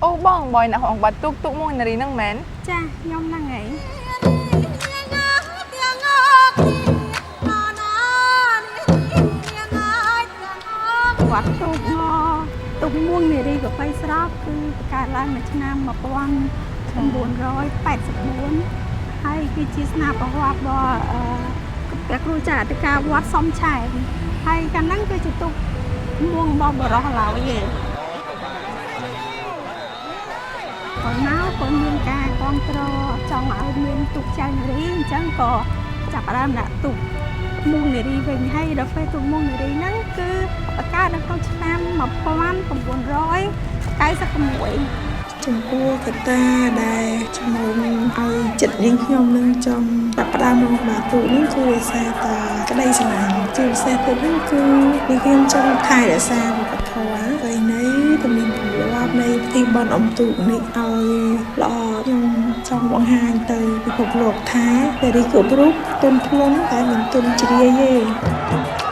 អូបងបយអ្នកហងបាត់ទូកទូកមួយនារីហ្នឹងមែន? ចាខ្ញុំហ្នឹងឯង។ វត្តទូកងទូកមួងនារីកបីស្រពគឺបង្កើតឡើងនៅឆ្នាំ1984ហើយគឺជាស្នាប្រវត្តិរបស់អឺព្រះគ្រូចាអធិការវត្តសំឆែមហើយកាលហ្នឹងគឺជាទូកមួងរបស់បរោះឡើយឯងក៏មកក៏មានការគ្រប់គ្រងចង់ឲ្យមានទូកចៅនារីអញ្ចឹងក៏ចាប់ផ្ដើមដាក់ទូកមួងនារីវិញហើយដល់ពេលទូកមួងនារីហ្នឹងគឺបង្កើតនៅក្នុងឆ្នាំ1996។ ចំពោះកត្តាដែលជំរុញឲ្យចិត្តនាងខ្ញុំនឹងចង់ចាប់ផ្ដើមមកបាទូកនេះគឺដោយសារតែក្តីស្រឡាញ់ជាពិសេសទៀតហ្នឹងគឺនាងខ្ញុំចង់ថែរក្សាវប្បធម៌ប្រពៃណីទំនៀមទម្លាប់នៃពិធីបុណ្យអុំទូកនេះឲ្យល្អខ្ញុំចង់បង្ហាញទៅពិភពលោកថានារីគ្រប់រូបទន់ភ្លន់តែមិនទន់ជ្រាយទេ។